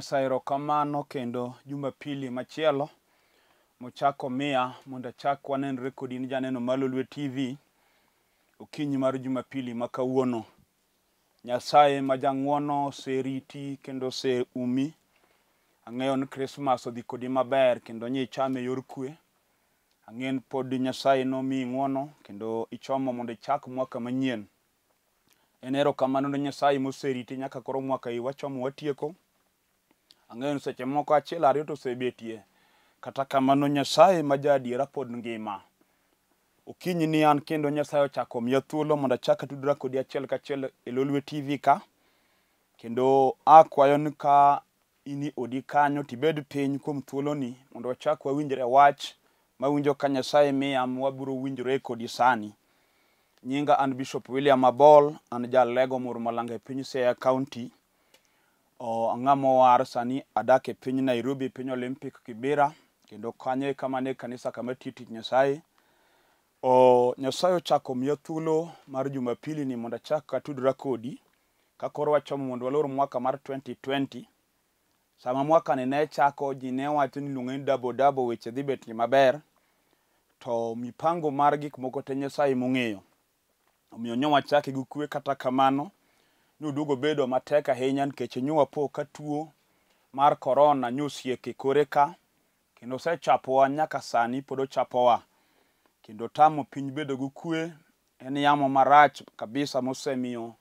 Nyasaye erokamano kendo Jumapili machielo mochako miya mondo achak wanenre kodi in janeno mar Lolwe TV okinyi mar Jumapili ma kawuono. Nyasaye ma jang'uono oseriti kendo oseumi. Ang'eyo ni Christmas odhi kodi maber kendo nyi ichame e yor kwe. Ang'eyo ni pod Nyasaye nomiyi ng'uono kendo ichomo mondo ichak mwaka manyien. En erokamano ne Nyasaye moseriti nyaka koro mwaka i wachomo watieko. Ang'eyo ni seche moko achiel ariyo to osebetie. Kata kamano Nyasaye ma jaadiera pod ngima. Okinyi ni an kendo Nyasaye ochako omiya thuolo mondo achak atudra kodi achiel kachiel e Lolwe TV ka. Kendo akwayo ni ka in e odi kanyo tibed piny kuom thuoloni mondo wachak wawinjre wach mawinjo ka Nyasaye miya mwabiro winjore kodi sani. Nyinga an Bishop William Abol, an jalego Murmalanga e piny Siaya County. Ang'ama owar sani adak e piny Nairobi, piny Olympic Kibera, kendo kanyo e kama ne kanisa kama tiyo tich Nyasaye. Nyasaye ochako omiya thuolo mar Jumapili ni mondo achak atudra kodi ka koro wachomo mondo walor mwaka mar 2020. Sama mwaka ni ne chako ji ne wacho ni iluonge ni double double weche dhi bet maber. To mipango mar gik moko te Nyasaye mong'eyo. Omiyo nyo wachake gi kwe kata kamano noduogo bedo matek ahinya nikech nyo wapo ka tuo mar korona nyosieko e kore ka kendo osechapowa nyaka sani pod ochapowa kendo tamo piny bedo gi kwe. En yamo marach kabisa mosemiyo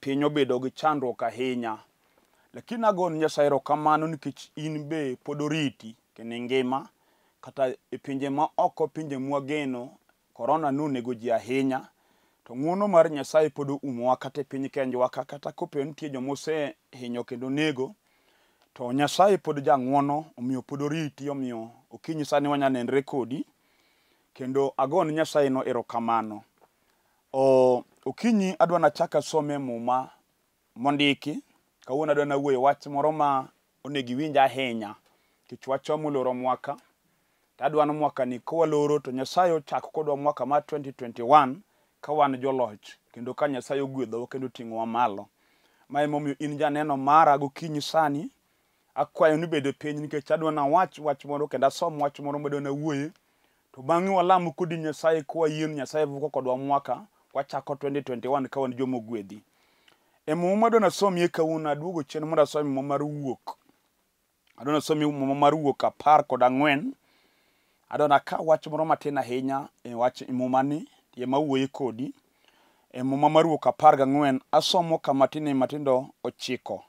piny obedo gi chandruok ahinya. Lakini ago ne Nyasaye erokamano nikech in be pod oriti kendo ingima kata e pinje ma oko pinje mwageno korona nonego ji ahinya to ng'uono mar Nyasaye pod oumowa kata e piny Kenjwa ka kata kopo nitie joma osehinyo kendo nego to Nyasaye pod jang'uono omiyo pod oriti omiyo okinyi sani wanya nenre kodi kendo ago ne Nyasaye no erokamano. Okinyi adwa nachak asome muma mondiki kawuono adwa nawuoye wach moro ma onego iwinj ahinya nikech wachomo loro mwaka to adwa ni mwaka ni kawaloro to Nyasaye ochak kodwa mwaka mar 2021 ka wan joloch kendo ka Nyasaye ogwedhowa kendo oting'owa malo. Ma emomiyo in janeno mara gokinyi sani akwayo ni bed piny nikech adwa nawach wach moro kendo asom wach moro madwa nawuoye to bang'e walam kodi Nyasaye kwayie ni Nyasaye vuko kodwa mwaka wachako 2021 ka wan joma ogwedhi. E muma madwa nasomie kawuono aduogo chien mondo asom muma mar wuok. Adwa nasomie muma mar wuok 14. Adwa nakaw wach moro matin ahinya e wach muma ni ema awuoye kodi. E muma mar wuok 14 asomo kama tin matindo 9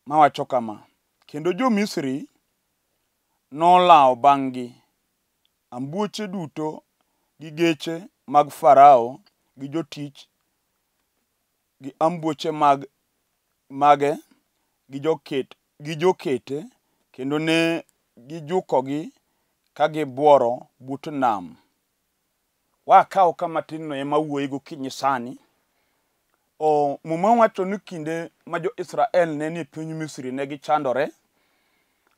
mawacho kama: Kendo jo-Misri nolawo bang'gi ambuoche duto gi geche mag Farao gi jotich gi ambuoche mage gi jokete kendo ne gijukogi ka gibuoro but nam. Wakaw kama tin no ema awuoye gokinyi sani. Muma wacho ni kinde ma jo-Israel ne nie piny Misri ne gichandore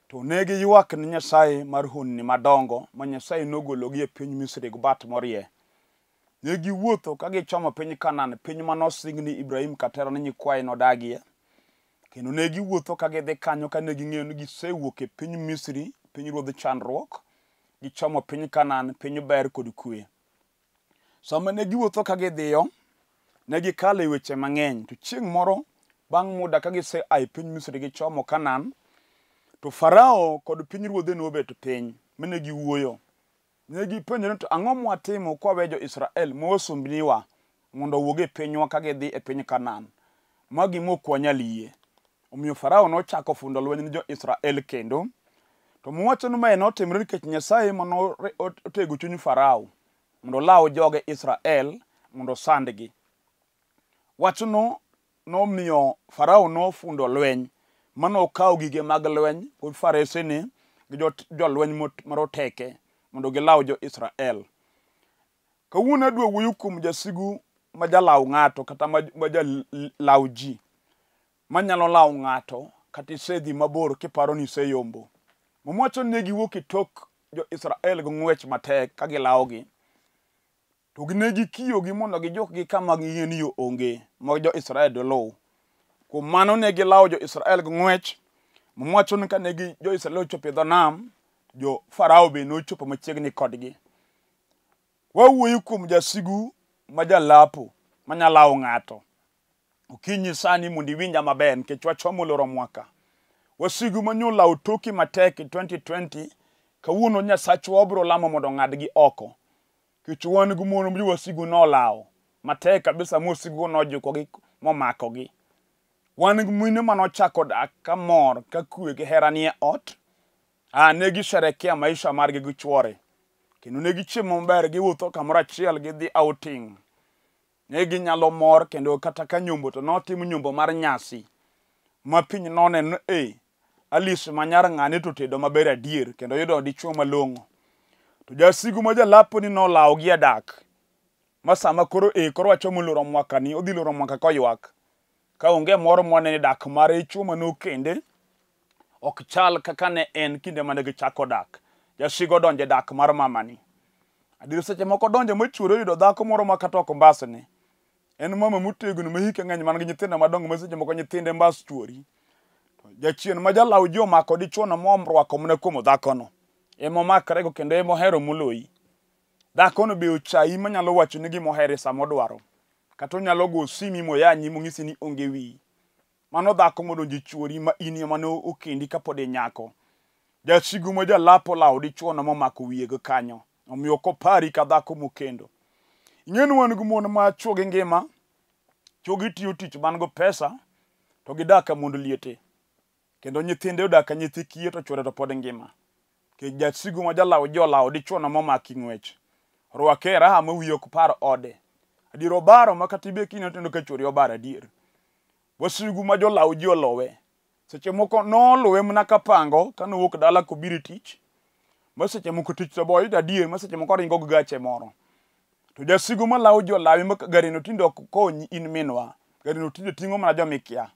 to ne giywak ne Nyasaye mar honni madongo ma Nyasaye nogologi e piny Misri gi bat morie. Ne giwuotho ka gichomo piny Kanaan, piny manosing ni Ibrahim Katera ni nyikwaye nodagie. Kendo ne giwuotho ka gidhi kanyo ka ne ging'eyo ni gisewuok e piny Misri, piny ruodh chandruok, gichomo piny Kanaan, piny ber kod kwe. Sama ne giwuotho ka gidhiyo, ne gikalo e weche mang'eny. To chieng' moro bang' muda ka gise a e piny Misri gichomo Kanaan, to Farao kod piny ruodhe nobet piny mane giwuoyo. Ne gipenjore to ang'o mwatimo kwawe jo-Israel ma wasumbniwa mondo owuog e pinywa ka gidhi e piny Kanaan. Ma gima ok wanyal yie. Omiyo Farao nochako fundo lweny ni jo-Israel kendo. To muwacho ni mae notimore nikech Nyasaye mano otego chuny Farao mondo olaw joge Israel mondo osandgi. Wachno nomiyo Farao nofundo lweny manokawo gige mag lweny kod faresene gi jolweny maroteke mondo gilaw jo-Israel. Kawuono adwa wuoyo kuom jasigu ma jalaw ng'ato kata ma jalaw ji manyalo lawo ng'ato kata isedhi mabor kiparo ni iseyombo. Muma wacho ni ne giwuok e tok jo-Israel gi ng'wech matek ka gilawogi. To ne gikiyogi mondo gijukgi kama ging'e ni yo onge ma jo-Israel doluw. Kuom mano ne gilawo jo-Israel gi ng'wech. Muma wacho ni kane gi jo-Israel ochopo e dho nam, jo Farao be nochopo machiegni kodgi. Wawuoyo kuom jasigu ma jalapo manyalo lawo ng'ato. Okinyi sani mondo iwinja maber nikech wachomo loro mwaka. Wasigu manyo lawo toki matek e 2020, kawuono Nyasachwa obiro lamo mondo ong'adgi oko. Nikech wan gi mon ma jowasigu nolawo matek kabisa ma wasigu nojukogi momakogi. Wan gi mine manochako dak ka mor, ka kwe gi hera nie ot. Ah, ne gisherekea maisha margi gi chuore. Kendo ne gichiemo maber, giwuotho kamoro achiel, gidhi outing. Ne ginyalo mor kendo kata ka nyombo to notim nyombo mar nyasi. Ma piny noneno ni eh, Alice ma nyar ng'ane to otedo maber adier kendo oyudo dichuo malong'o. To jasigu ma jalapo ni nolawo gi e dak. Ma sama koro eh, koro wachomo loro mwaka ni, odhi loro mwaka koywak. Ka onge moro mwanene dak mare chuo mane okende ok chal kaka ne en kinde mane gichako dak. Jasigu odonjo e dak mar mamani. Adier seche moko odonjo mochwore oyudo dhako moro ma kata ok mbasne. En mama motegno ma hike ng'eny man gi nyithindo madongo ma seche moko nyithinde mbas chwori. To jachien ma jalaw ji omako dichuono morwako mana kuom dhakono. Ema omakrego kendo ema ohero moloyi. Dhakono be ochayi manyalo wachoni gima ohero e sama odwaro. Kata onyalo go simi moyanyi monyisi ni onge wiyi. Mano dhako modonjo e chuori ma in ema ne okendi kapod inyako. Jasigu ma jalapo olawo dichuono momako wiye gi kanyo. Omiyo ok opari ka dhako mokendo. Ing'e ni wan gi mon ma chuogi ngima, chuogi tiyo tich man go pesa, to gidak ka mond liete. Kendo nyithinde odak ka nyithi kiye to chuore to pod ngima. Nikech jasigu ma jalawo ji olawo dichuono momaki ng'wech. Rwake e raha ma wiye ok par ode. Adier obaro ma kata ibe kineno tineno ka chuori obaro adier. Wasigu ma jolaw ji olowe. Seche moko noluwe mana kapango kane owuok dala kobiro e tich. Ma seche moko tich to be oyudo adier ma seche moko oringo gi gache moro. To jasigu malawo ji olawe ma garino tinde ok konyi in minwa. Garino tinde ting'o mana jomikia.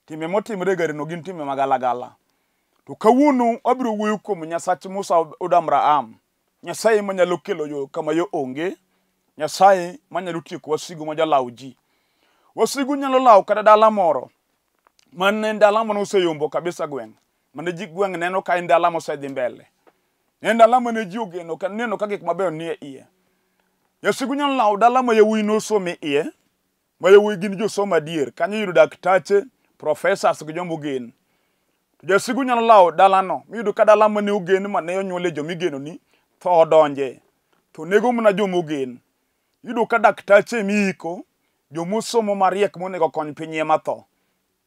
Timbe motimre e garino gin timbe magalagala. To kawuono abiro wuoyo kuom Nyasach Musa wuod Abraham. Nyasaye manyalo kelo yo kama yo onge. Nyasaye manyalo tieko wasigu ma jolaw ji. Wasigu nyalo lawo kata dala moro mane en dala mane oseyombo kabisa gweng'. Mane ji gweng' neno ka en dala mosedhi mbele. En dala mane ji ogeno ka neno ka gik mabeyo nie iye. Jasigu nyalo lawo dala ma yawuoyi nosomo iye, ma yawuoyi gin josomo adier. Kanyo iyudo daktache, professors gi joma ogen. To jasigu nyalo lawo dalano, miyudo ka dala mane ogen mane onyuole joma igeno ni, tho odonje. To nego mana joma ogen. Iyudo ka daktache miiko, joma osomo mariek monego okony piny ema tho.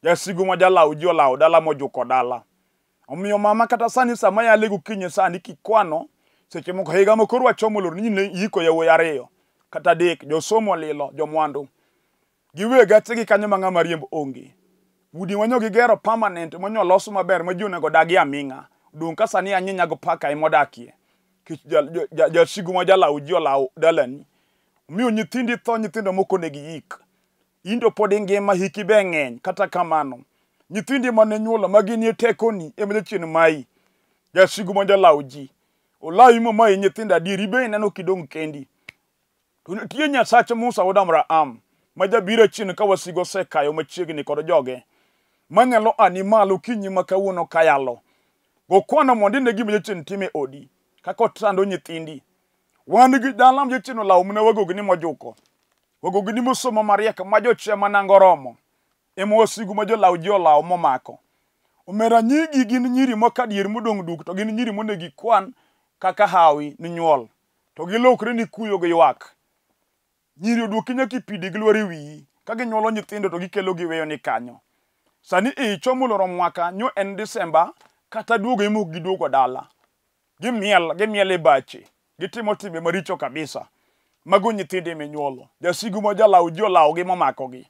Jasigu ma jalaw ji olawo dala mojuko dala. Omiyo mama kata sani sama yale gokinyi sani kikwano, seche moko higa ma koro wachomo lor ni yiko yawuoyi ariyo kata adek, josomo lilo, jomwandu. Giwe gachegi kanyo ma ng'ama riemb onge. Udi manyo gigero permanent manyo los maber ma ji onego odagie aming'a. Odong' ka sani anyinya gi paka ema odakie. Nikech jasigu ma jalaw ji olawo dalani. Omiyo nyithindi tho nyithindo mok onego iyik. In to pod ingima hiki be ng'eny kata kamano. Nyithindi mane nyuolo ma ginie tekoni ema jachien mayi. Jasigu ma jalaw ji. Olawi momayi nyithindo adier ibe ineno kidong' kendi. To nitie Nyasach Musa wuod Abraham ma jabiro achien ka wasigu osekayo machiegni kod joge. Manyalo ani malo kinyi ma kawuono kayalo. Go kwano mondo ine gima jachien timo e odi. Kaka osando nyithindi. Wan gi dala ma jachien olawo mana wagogni mojuko. Wagogni mosomo mariek ma jochia ma nango oromo. Ema wasigu ma jolaw ji olawo momako. Omera nyigi gin nyiri ma kadier modong' duk to gin nyiri monego ikwan kaka hawi ni nyuol. To gilokre ni kuyo gi ywak. Nyiri oduoki nyaka ipidi gi lwar e wiyi. Ka ginyuolo nyithindo to gikelo giweyo ni kanyo. Sani e chomo loro mwaka nyo en Disemba kata duogo ema ok giduogo dala. Gimiel, gimiel e bache. Gitimo timbe maricho kabisa. Mago nyithindi minyuolo. Jasigu ma jalaw ji olawogi momakogi.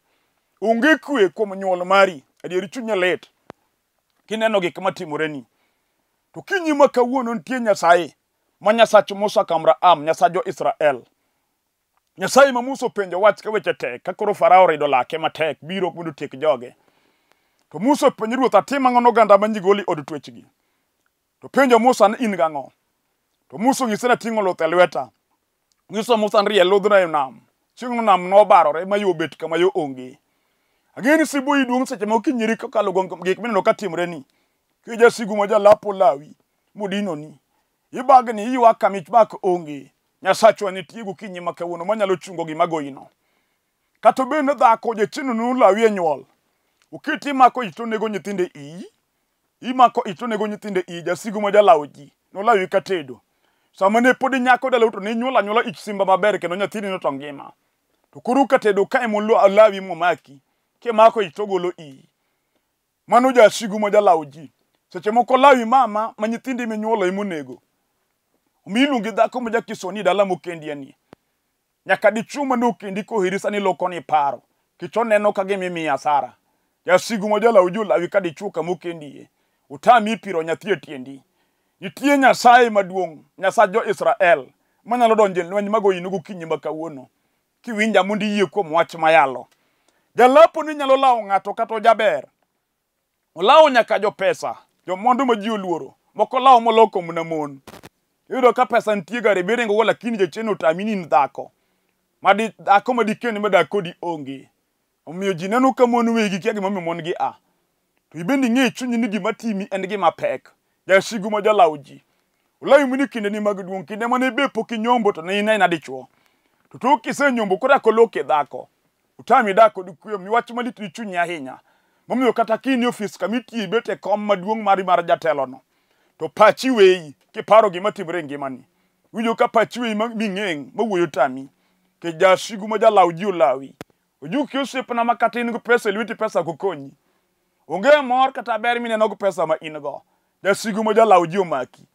Onge kwe kuom nyuol mari. Adieri chunye lit kineno gik matimoreni. To kinyi ma kawuono nitie Nyasaye ma Nyasach Musa ka Abraham, Nyasach jo-Israel. Nyasaye ma Musa openjo wach ka weche tek, ka koro Farao orido lake matek biro mondo otiek joge. To Musa openjo ruoth, atim ang'o noganda ma nyigoli od twechgi? To penjo Musa ni in gang'o? To Musa onyise ni ating'o luth e lweta. Nyiso Musa ni rie ludhno e nam. Chieng'no nam nobarore ma yo obet kama yo onge. Ang'e ni siboi duong' seche moko kinyiri kokalo kuom gik mineno ka timreni. Ki jasigu ma jalapo lawi modinoni. Ibagni iywak ka mich bak onge. Nyasachwa nitie gokinyi ma kawuono manyalo chungo gima goyino. Kata obed ni dhako jachien nolawi e nyuol. Oketi imako ich to onego nyithindo e iyi. Imako ich to onego nyithindo e iyi. Jasigu ma jalawo ji nolawi ka tedo. Sama ne pod inyako dalau to ne inyuolo anyuola ich simba maber kendo nyathini no to ngima. To koro ka tedo ka ema olawi momaki. Kimako ich to ogolo iyi. Mano jasigu ma jalawo ji. Seche moko lawi mama ma nyithindi minyuolo ema onego. Omiyo iluongi dhako ma jakisoni e dala mokendie ni. Nyaka dichuo mane okendi koheri sani loko ni paro. Kech oneno ka gima imiye asara. Jasigu ma jalawo ji olawi ka dichuo kama okendie. Otami piro nyathi e tiendi. Nitie Nyasaye maduong', Nyasach jo-Israel, manyalo donjo e lweny magoyino gokinyi ma kawuono. Kiwinja mondo iyie kuom wach mayalo. Jalapo ni nyalo lawo ng'ato kata ojaber. Olawo nyaka jopesa, jomwandu ma ji oluoro. Moko lawo moloko mana mon. Iyudo ka pesa nitie gari biringo go lakini jachien otami ni in dhako. Madi dhako ma dikend madak kodi onge. Omiyo ji neno ka mon wegi kia gimomiyo mon gi a. To ibende ing'e e chunyi ni gima timi en gima pek. Jasigu ma jalawo ji. Olawi mini kindeni mag duong' kinde mane be pok inyombo to ne in aina dichuo. To tok kisenyombo koro eka oloki dhako. Otami dak kod kwe omiyo wach malit ni chunyi ahinya. Momiyo kata ka in e ofis kama itiye ibet e kom maduong' mari mar jatelono. To pachi weyi kiparo gima timore e ngimani. Iwinjo ka pachi weyi ming'eng' ma wuoyo tami. Nikech jasigu ma jalaw ji olawi. Ojuki osiepna ma kata in gi pesa e lweti pesa ok okonyi. Onge mor kata ber mineno gi pesa ma in go. Jasigu ma jalaw ji omaki.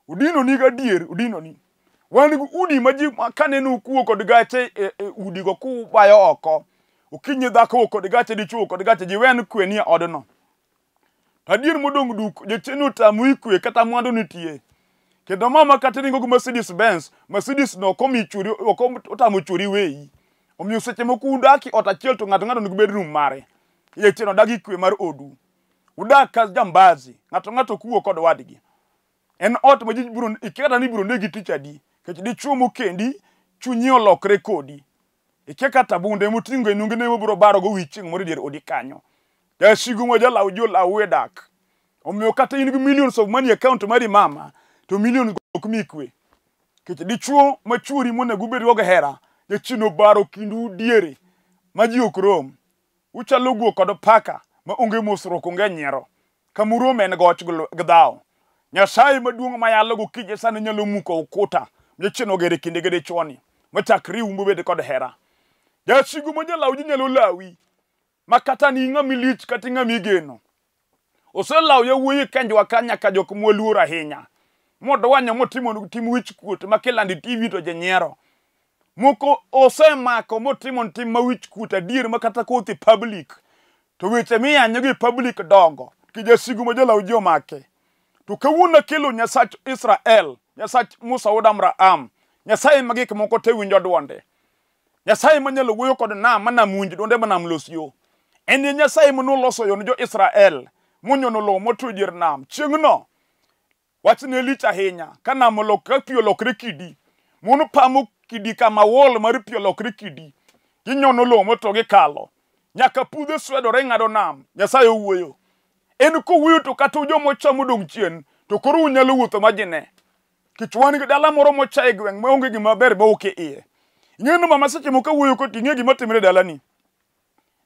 Odinoni gadier, odinoni. Wan gi udi ma ji kaneno kuo kod gache e, e udigo kubayo oko. Okinyi dhako wuok kod gache, dichuo wuok kod gache, ji wen kwe nie odno. To adier modong' duk, jachien otamu kwe kata mwandu nitie. Kendo mama kata iringo gi Mercedes Benz, Mercedes no ok omi chwori, ok otamo chwori weyi. Omiyo seche moko udak e ot achiel to ng'ato ng'ato onego bed room mare. Jachien odagi kwe mar odu. Udak ka jambazi, ng'ato ng'ato ok wuo kod wadgi. En ot ma ji biro ikia kata ni ibiro negi tich adi. Nikech dichuo mokendi, chunyi olokre kodi. Ikia kata bunde moting'o e nungone mobiro barogo wi chieng' moro e dier odi kanyo. Jasigu ma jalaw ji olawu e dak. Omiyo kata in gi millions of money e account mari mama, to million go ok mi kwe. Nikech dichuo ma chuori monego ubed go gi hera, jachien obaro kindu diere ma ji ok rom. Uchalo guok kod paka ma onge mosruok onge nyiero. Kama urome en goch gi dhawo. Nyasaye maduong' mayalo gokinyi sani nyalo muko ukuta jachien ogero e kinde gi dichuoni machak riwu mubed kod hera. Jasigu ma jalaw ji nyalo lawi ma kata ni ng'ama lich kata ng'ama igeno. Oselawo yawuoyi e kenjwa ka nyaka jok mwaluoro ahinya. Modwanyo motimo tim wich kuot ma kilando e TV to ji nyiero. Moko osemako motimo tim ma wich kuot adier ma kata koth e public to weche miyanyo gi public dongo ki jasigu ma jalaw ji omake. To kawuono akelo Nyasach Israel, Nyasach Musa wuod Abraham, Nyasaye ma gik moko te winjo dwonde. Nyasaye manyalo wuoyo kod nam ma nam winj dwonde ma nam los yo. En e Nyasaye manoloso yo ne jo-Israel monyono lowo motwo e dier nam. Chieng'no wach ne lich ahinya ka nam olok ka pi olokre kidi. Mon pamo kidi kama wall mar pi olokre kidi. Ginyono lowo motwo gikalo. Nyaka pudhe swedore ng'ado nam. Nyasaye owuoyo. En kowuoyo to kata joma ocham odong' chien to koro unyalo wuotho ma ji ne. Nikech wan gi dala moro mocha e gweng' maonge gima ber mawuok e iye. Ing'eyo ni mama seche moko awuoyo kodi ing'e gima timore e dalani.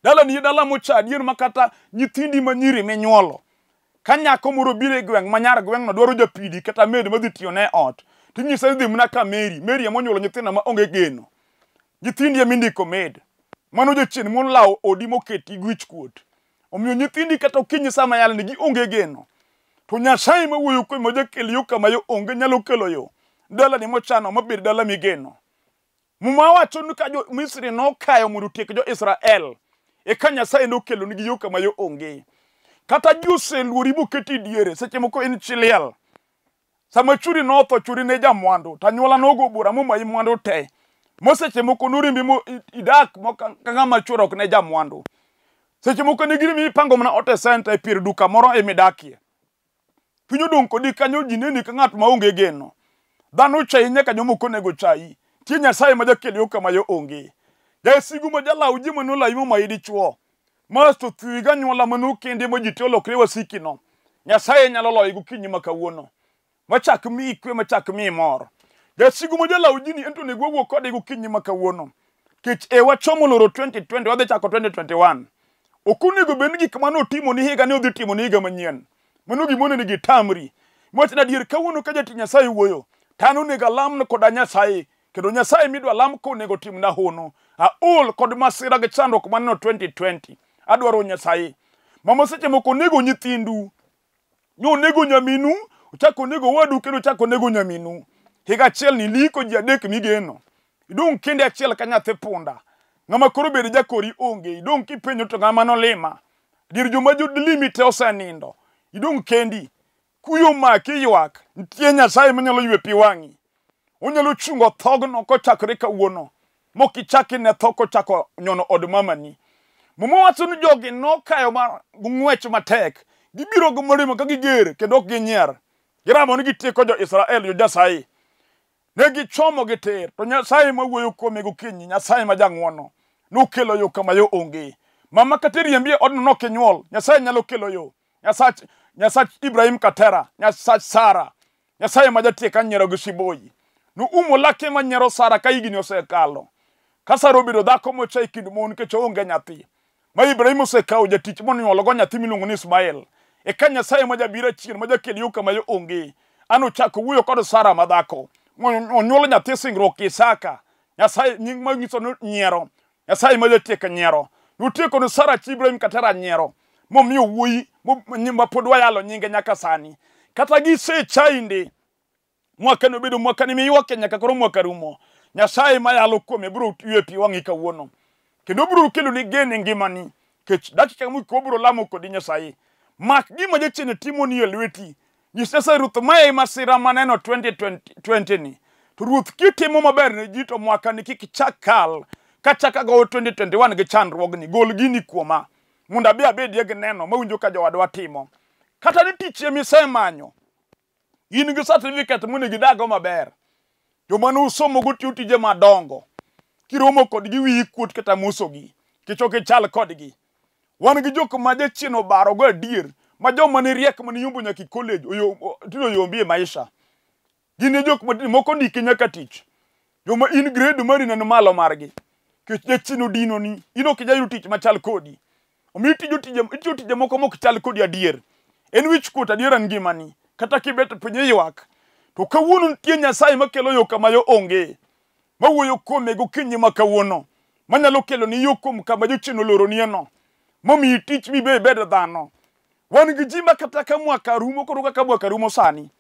Dalani e dala mocha adier ma kata nyithindi ma nyiri minyuolo. Ka nyako moro obiro e gweng' ma nyar gweng'no dwaro japidi kata maid madhi tiyone e ot, tinyise ni dhi mana ka Mary. Mary ema onyuolo nyithindo ma onge geno. Nyithindi ema indiko maid. Mano jachien molawo odi moketi gi wich kuot. Omiyo nyithindi kata okinyi sama yalo ni gionge geno. To Nyasaye ma wuoyo kwe ma jakel yo kama yo onge nyalo kelo yo. Dalani mochano mabed dala migeno. Muma wacho ni ka jo Misri nokayo mondo otiek jo Israel, eka Nyasaye nokelo nigi yo kama yo onge. Kata ji oseluori moketi diere, seche moko in chi liel. Sama churi notho, churi ne jamwandu, to anyuola nogo bura momayi mwandu te. Mo seche moko norimbi mo idak ka ng'ama chuore ok ne jamwandu. Seche moko ne girimi ipango mana ot e center e pier duka moro emidakie. Piny odong' kodi kanyo ji neni ka ng'at maonge geno. Dhano chayi nyaka joma ok onego chayi. Nitie Nyasaye ma jakel yo kama yo onge. Jasigu ma jalaw ji manolayi momayi dichuo. Masto thwi gi anyuola mane okendi ma ji te olokre wasiki no. Nyasaye nyalo loyi gokinyi ma kawuono. Machak miyi kwe machak miyi mor. Jasigu ma jalaw ji ni ento onego wawuo kode gokinyi ma kawuono. Kech e wachomo loro 2020 wadhi chako 2021. Ok onego bed ni gik mane otimo ni higa ni odhi timo ni higa manyien. Mano gima onego itamri. Wach adier kawuono ka jatich Nyasaye wuoyo, to an onego alam koda Nyasaye kendo Nyasaye midwa lam ko onego timna hono. Aol kod masira gi chandruok maneno 2020. Adwaro Nyasaye. Mama seche moko onego nyithindu, nyonego nyaminu, ochako onego owadu kendo ochako onego nyaminu. Higa achiel ni liko ji adek migeno. Idong' kende achiel ka nyathi punda. Ng'ama koro bed jakori onge. Idong' kipenjo to ng'ama nolima. Dier joma jolimi te osenindo. Idong' kendi. Kuyo maki ywak. Nitie Nyasaye manyalo ywe pi wang'i. Onyalo chungo thogno kochakore kawuono. Mok ichak ine tho kochako nyono od mamani. Muma wacho ni jogi nokayo ma ng'wech matek. Gibiro gi mirima ka giger kendo ok ginyier. Giramo ni gitieko jo-Israel jo Nyasaye. Ne gichomo gi tir to Nyasaye mawuoyo kuome gokinyi, Nyasaye ma jang'uono, nokelo yo kama yo onge. Mama kata iriembi e odno nok inyuol, Nyasaye nyalo kelo yo. Nyasach Ibrahim Katera, Nyasach Sara, Nyasaye ma jatiek anyiero gi siboi. Noumo lake manyiero Sara ka higni osekalo. Ka Sara obedo dhako mocha e kind mon nikech oonge nyathi. Ma Ibrahim osekawo jatich monyuologo nyathi miluongo ni Ismael. Eka Nyasaye ma jabiro achien ma jakel yo kama yo onge. An ochako wuoyo kod Sara ma dhako. Onyuolo nyathi singruok Isaka. Nyasaye nying manyiso ni nyiero. Nyasaye ma jatiek nyiero. Notieko ne Sara chi Ibrahim Katera nyiero. Momiyo wuoyi ma pod wayalo nyinge nyaka sani. Kata gisechainde mwaka no bedo mwaka ni miywake nyaka koro mwaka rumo. Nyasaye mayalo kuome biro ywe pi wang'i kawuono. Kendo biro kelo ni geno e ngimani. Kech dakika mogik wabiro lamo kodi Nyasaye. Mak gima jachien timoni e lweti. Nyis Nyasaye Ruoth mae masira maneno 2020 ni. To Ruoth kitimo maber ne ji to mwaka ni kik chak kal. Kachak agoyo 2021 gi chandruogni. Gol gini kuoma. Mondo abi abedie gi neno mawinjo ka jowadwa timo. Kata ni tich emisemanyo. In gi certificate monego idag maber. Joma nosomo go tiyo tije madongo. Kiromo kodgi wiyi kuot kata mosogi. Nikech ok ichal kodgi. Wan gi jok ma jachien obaro go adier. Ma joma ne riek mane yombo nyaka e college tinde oyombi e maisha. Gin e jok ma moko ondiki nyaka tich. Joma in grade mari neno malo margi. Nikech jachien odinoni. In ok inyal yudo tich machal kodi. Omiyo itiyo tije moko mok chal kodi adier. En wich kuot adier en ngimani. Kata kibet piny iywak. To kawuono nitie Nyasaye makelo yo kama yo onge. Mawuoyo kuome gokinyi ma kawuono. Manyalo kelo ni yo kuom kama jachien oloronieno. Momiyi tich mibe ibed dhano. Wan gi ji ma kata ka mwaka rumo koro kaka mwaka rumo sani.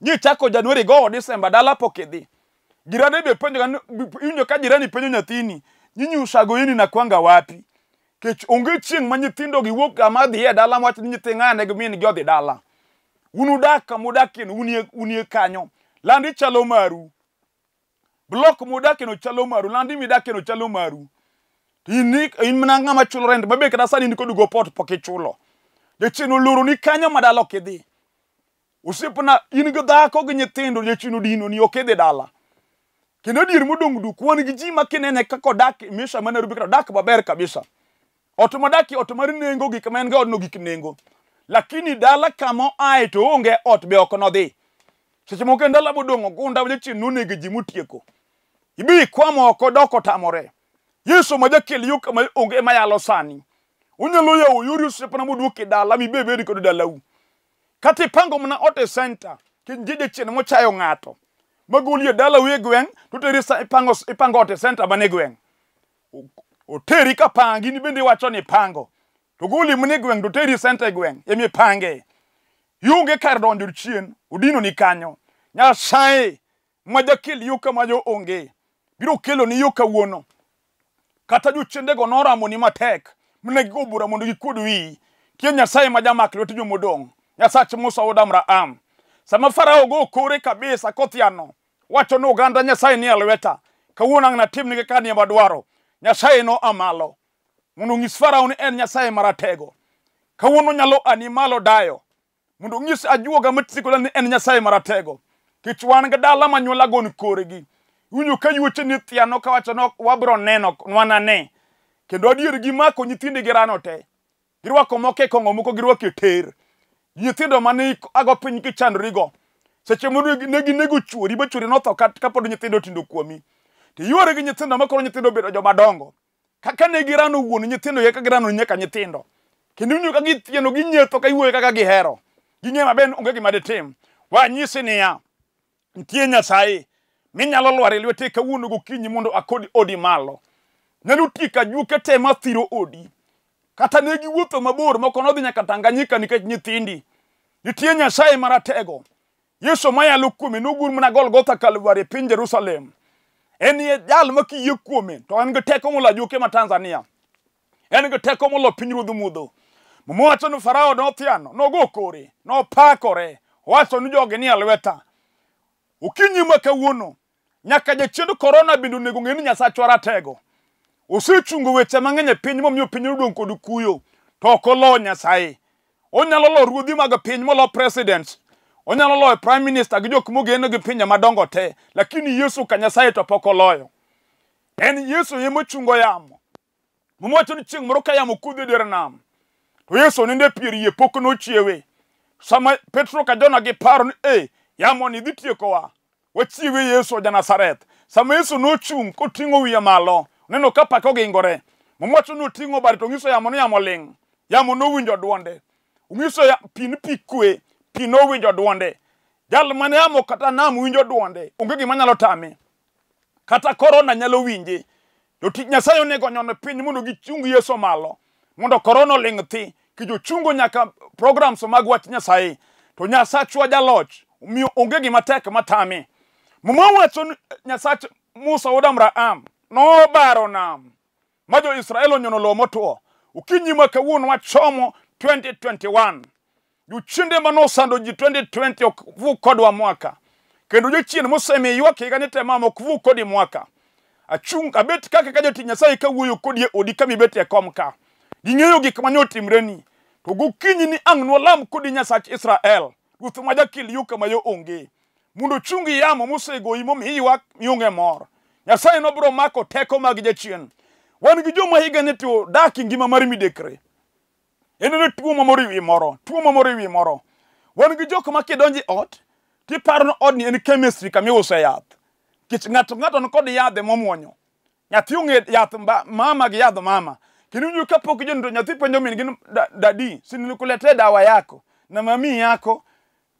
Nyichako Januari gowo Disemba dala pok idhi. Jirani be penjo ga iwinjo ka jirani penjo nyathini, nyinyi ushago yeni nakwanga wapi? Kech onge chieng' ma nyithindo gi wuok kama dhi e dala wach ni nyithi ng'ane gi min gi odhi dala. Un udak kama udakie no unie kanyo. Landi chalo maru. Block mudakie no chalo maru, landi midakie no chalo maru. In in mana ng'ama chulo rent mabe kata sani in kod go pot pok ichulo. Jachien oloroni kanyo ma dala ok idhi. Osiepna in gi dhako gi nyithindo jachien odinoni ok idhi dala. Kendo adier modong' duk wan gi ji ma kinene kaka odak e maisha ma Nairobi kata odak maber kabisa. Ot modakie ot mar nengo gik ma en go odno gik nengo. Lakini dala kama oaye to onge ot be ok nodhi. Seche moko en dala modong' ogunda ma jachien nonego ji motieko. Ibi ikwamo oko dok otamore. Yesu ma jakel yo kama onge ema yalo sani. Onyalo yawo yori osiepna moduoki dala mibe ibed kod dalau. Kata ipango mana ot e center, nitie jachien mochayo ng'ato. Magoli e dalau e gweng' toteri ipango ot e center man e gweng'. Oteri ka pangi in bende iwacho ni ipango. To goli mana e gweng' to teri e center e gweng' emipange. Ionge kar donjo chien, odinoni kanyo. Nyasaye ma jakel yo kama yo onge biro keloni yo kawuono. Kata jochiendego noramoni matek mane gigo bura mondo gikuod wiyi. Nitie Nyasaye ma jamak lwet jomodong'. Nyasach Musa wuod Abraham. Sama Farao go kore kabisa kothiano, wacho ni oganda Nyasaye nie lweta. Kawuono ang' natimnegi kaka ni madwaro. Nyasaye noa malo mondo onyis Farao ni en Nyasaye maratego. Kawuono nyalo ani malo dayo mondo onyis ajuoga matieko ni en Nyasaye maratego. Kech wan gi dala manyuola gon korgi. Iwinjo ka yuoche ni thiano kawacho ni wabro neno wanane. Kendo adier gimako nyithindi gi rano te. Girwako moko e kong'o moko girwako e ter. Nyithindo mane ago piny kichandorigo. Seche moro ne ginego chuori ba chuori notho kapod nyithindo tindo kuomi. To yware gi nyithindo ma koro nyithindo obedo joma dongo. Kaka ne girano wuon nyithindo e kaka girano nyaka nyithindo. Kendo iwinjo ka githieno ginyietho ka iwuoyo kaka gihero. Ging'eyo maber ni onge gima ditim. Wanyisi niya, nitie Nyasaye minyalo lwar e lwete kawuono gokinyi mondo akod odi malo. Nyalo tieko ajuoke te mathiro odi. Kata ne giwuotho mabor moko nodhi nyaka Tanganyika nikech nyithindi. Nitie Nyasaye maratego. Yesu mayalo kuome nogur mana Golgotha Kalvari e piny Jerusalem. En ye jal ma kiyie kuome to en gi teko moloyo ajuoke ma Tanzania. En gi teko moloyo piny ruodh mudho. Muma wacho ni Farao nothiano, nogo kore, nopakore, owacho ni jogi nie lweta. Okinyi ma kawuono, nyaka jachiend korona bende onego ng'e ni Nyasachwa ratego. Osechungo weche mang'eny e piny momiyo piny odong' kod kuyo, to ok olo Nyasaye. Onyalo lo ruodhi mag piny molo presidents, onyalo loyo prime minister gi jok mogeno gi pinje madongo te, lakini Yesu ka Nyasaye to pok oloyo. En Yesu ema ochungo yamo. Muma wacho ni chieng' moro ka yamo kudho e dier nam, to Yesu nindo e pier yie pok nochiewe. Sama Petro ka Jona giparo ni e yamo ni dhi tiekowa, wachiwe Yesu ja Nazareth. Sama Yesu nochung' koting'o wiye malo, oneno ka paka ogingore. Muma wacho ni oting'o bade to ong'iso yamo ni yamo ling'. Yamo nowinjo dwonde. Ong'iso pi ni pi kwe, pi nowinjo dwonde. Jal mane yamo kata nam winjo dwonde, onge gima nyalo tame. Kata korona nyalo winje. Jotich Nyasaye onego onyon piny mondo gichung Yesu malo, mondo korona oling' thi. Kijochungo nyaka programs mag wach Nyasaye. To Nyasachwa jaloch, omiyo onge gima tek matame. Muma wacho ni Nyasach Musa wuod Abraham nobaro nam ma jo-Israel onyono lowo motwo. Okinyi ma kawuono wachomo 2021. Jochiende ma nosando ji 2020 ok vu kodwa mwaka. Kendo jachien mosemiyo ywak higa ni temam ok vu kodi mwaka. Achung' abet kaka ka jatich Nyasaye kawuoyo kodi e odi kama ibetie e kom ka. Ging'eyo gik mane otimreni. To gokinyi ni ang' nwalam kodi Nyasach Israel, Ruoth ma jakil yo kama yo onge. Mondo ochung yamo mosegoyi momiyi ywak mionge mor. Nyasaye nobiro mako teko mag jachien. Wan gi joma higa ni to dak e ngima mar midekre. En ne tuo mamoro ewi moro, tuo mamoro ewi moro. Wan gi jok ma kidonjo e ot, tiparo ni odni en chemistry kama iuse yath. Nikech ng'ato ng'ato ni kod yadhe momuonyo. Nyathi ong'e yath mama gi yadh mama. Kendo iwinjo kapok ijoneno to nyathi penjo min gi ni dadi, si nikuletee dawa yako na mami yako.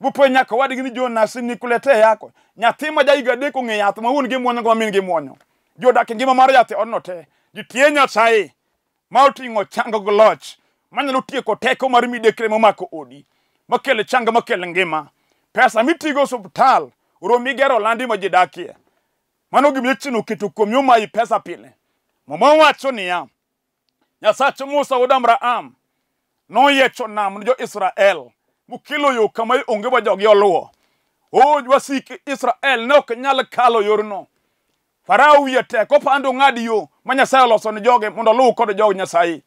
Bopenj nyaka owadgi ni Jona, si nikuletee yako. Nyathi ma ja higa 3 ong'e yath ma wuon gi muonyo go ma min gi muonyo. Ji odak e ngima mar yath e odno te. Jitie Nyasaye ma oting'o chang gi loch manyalo tieko teko mar midekre momako odi, makel chang makel ngima. Pesa mitigo e osuptal oromi gero landi ma ji dakie. Mano gima jachien oketo kuomi omayi pesa pile. Muma wacho niya, Nyasach Musa wuod Abraham noyiecho nam ne jo-Israel mokelo yo kama onge ma jogi oluwo. O wasik Israel ne ok nyal kalo yorno. Farao wiye tek opando ong'ad yo ma Nyasaye oloso ne joge mondo oluw kod jog Nyasaye.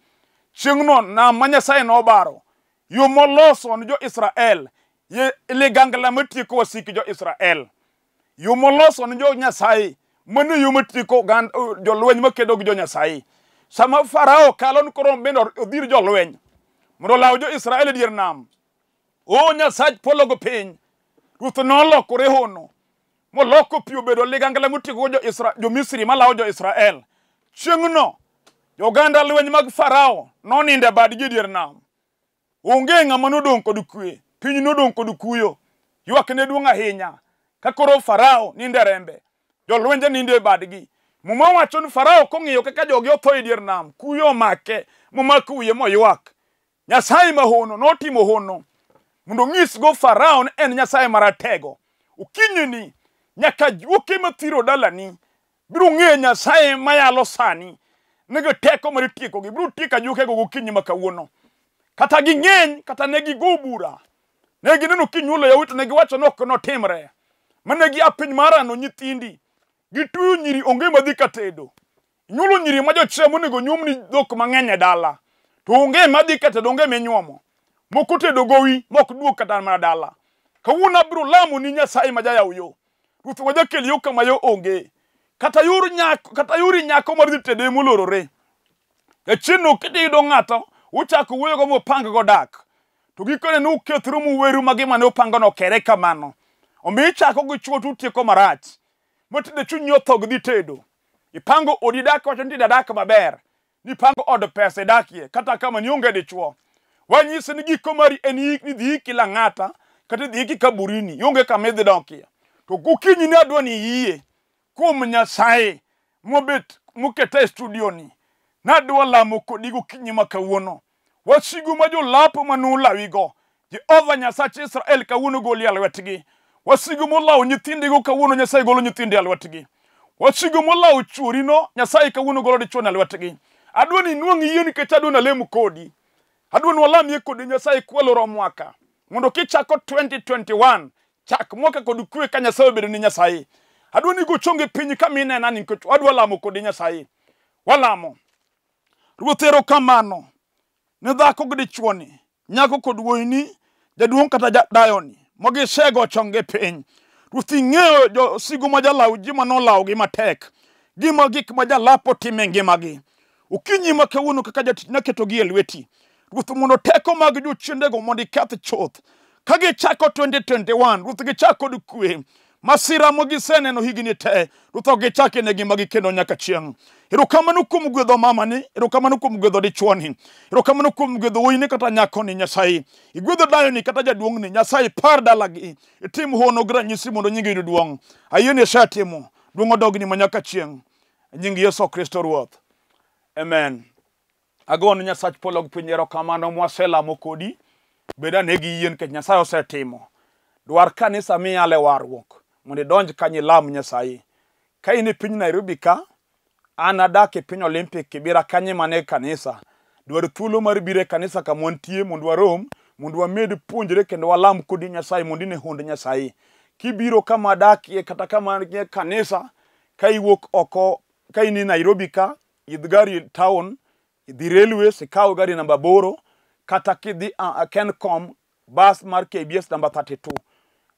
Chieng'no nam ma Nyasaye nobaro, yo moloso ne jo-Israel, ye ligangla matieko wasik jo-Israel. Yo moloso ne jo Nyasaye, mano e yo matieko jolweny makedo gi jo Nyasaye. Sama Farao kalo ni koro bende odhir jolweny mondo olaw jo-Israel e dier nam. O Nyasach polo gi piny, Ruoth nolokore hono moloko pi obedo ligangla motieko jo-Misri malawo jo-Israel. Chieng'no, joganda lweny mag Farao nonindo e badgi e dier nam. Onge ng'ama nodong' kod kwe, piny nodong' kod kuyo. Ywak ne duong' ahinya ka koro Farao nindo e rembe, jolwenje nindo e badgi. Muma wacho ni Farao kong'iyo kaka jogi otho e dier nam, kuyo omake, momako wiye moywak. Nyasaye mahono notimo hono mondo onyisgo Farao ni en Nyasaye maratego. Okinyini nyaka juoke mathiro dalani biro ng'eyo Nyasaye mayalo sani nigi teko mar tiekogi. Biro tieko ajuokego gokinyi ma kawuono. Kata ging'eny, kata ne gigo bura. Ne gineno kinyuolo yawuoyi to ne giwacho ni ok notimre. Mane gia piny mar ano nyithindi. Gitueyo nyiri onge madhi ka tedo. Inyuolo nyiri ma jochia monego nyuomni dhok mang'eny e dala. To onge madhi ka tedo, onge minyuomo. Moko tedo gowi mok duog kata mana dala. Kawuono abiro lamo ni Nyasaye ma jayaw yo. Ruoth ma jakel yo kama yo onge. Kata yor nyako, kata yori nyako mar dhi tedo emolorore. Jachien ok iyudo ng'ato Uchako wuoyogo mupang go dak. To gikone nukethru muweru ma gima ne upangono okere kamano. Omiyo ichako gi chuo to utieko marach. Matinde chunyi otho gi dhi tedo. Ipango odi dak wacho ni dak maber. Nipango od pesa idakie kata kama nionge dichuo. Wanyisi ni giko mari en yik ni dhi iki Lang'ata kata idhi iki Kaburini, ionge kama idhi dokie. To gokinyi ne adwa ni iyie kuom Nyasaye mobet moketa e studio ni. Nadwa lamo kodi gokinyi ma kawuono. Wasigu ma jolapo manulawigo, Jehova Nyasach Israel kawuono goli e lwetgi. Wasigu molawo nyithindigo kawuono Nyasaye golo nyithindi e lwetgi. Wasigu molawo chuorino Nyasaye kawuono golo dichuo e lwetgi. Adwa ni inuang' yie nikech adwa ni alem kodi. Adwa ni walamie kodi Nyasaye kwaloro mwaka. Mondo kichako 2021, chak mwaka kod kwe ka Nyasaye obedo ni Nyasaye. Adwa ni go chongi piny kama inena ni nikech adwa lamo kodi Nyasaye. Walamo. Ruoth erokamano ne dhako gi dichuoni, nyako kod wuoyini, jaduong' kata dayoni, magisego chongi piny. Ruoth ing'eyo josigu ma jalaw ji manolawogi matek, gima gik ma jalapo timo e ngimagi. Okinyi ma kawuono kaka jatich naketogi e lweti. Ruoth mondo teko mag jochiendego mondo iketh chuth. Ka gichako 2021, Ruoth gichak kod kwe. Masira ma giseneno higni te, Ruoth ok gichak e ngimagi kendo nyaka chieng'. Erokamano kuom gwedho mamani, erokamano kuom gwedho dichuoni, erokamano kuom gwedho wuoyini kata nyakoni Nyasaye. Igwedho dayoni kata jaduong'ni, Nyasaye par dalagi, itim hono gi ranyisi mondo nyingi oyud duong'. Ayie ni isetimo, duong' odogni ma nyaka chieng'. E nying Yesu Kristo Ruoth. Amen. Agonu Nyasach polo gi piny erokamano mwaselamo kodi. Bed ane gi yie nikech Nyasaye osetimo. Dwar kanisa miyale warruok mondo idonj kanyo ilam Nyasaye. Ka in e piny Nairobi ka, an adak e piny Olympic Kibera kanye mane kanisa. Dwar thuolo mar biro e kanisa kama wantie mondo warom, mondo wamed puonjre kendo walam kodi Nyasaye mondo ine hond Nyasaye. Kibiro kama adakie kata kama an kanisa, ka iwuok oko, ka in e Nairobi ka, idh gari e town, idhi railways, ikaw gari namba 8, kata kidhi Kencom, bus mar KBS namba 32.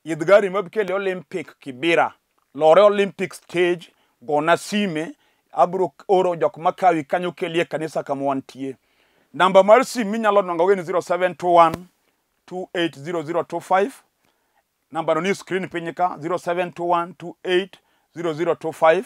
Idh gari mabikeli Olympic Kibera, lore Olympic stage, gona sime, abro oro jok makawi kanyo keli e kanisa kama wantie. Namba mar sim minyalo nwang'o en 0721 280025. Namba no ni screen piny ka 0721 280025.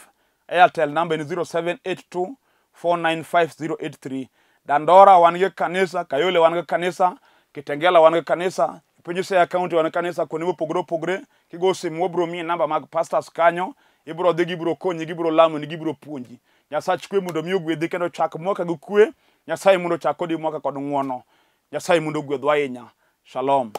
Airtel namba en 0782 495083. Dandora wan gi kanisa, Kayole wan gi kanisa, Kitengela wan gi kanisa, piny Siaya County wan gi kanisa kuonde mopogore opogore. Kigo simu wabiro miyi namba mag pastors kanyo, ibiro dhi gibiro konyi, gibiro lamoni, gibiro puonji. Nyasach kwe mondo mi ogwedhi kendo chak mwaka gi kwe. Nyasaye mondo ochak kodi mwaka kod ng'uono. Nyasaye mondo ogwedhwa ahinya. Shalom.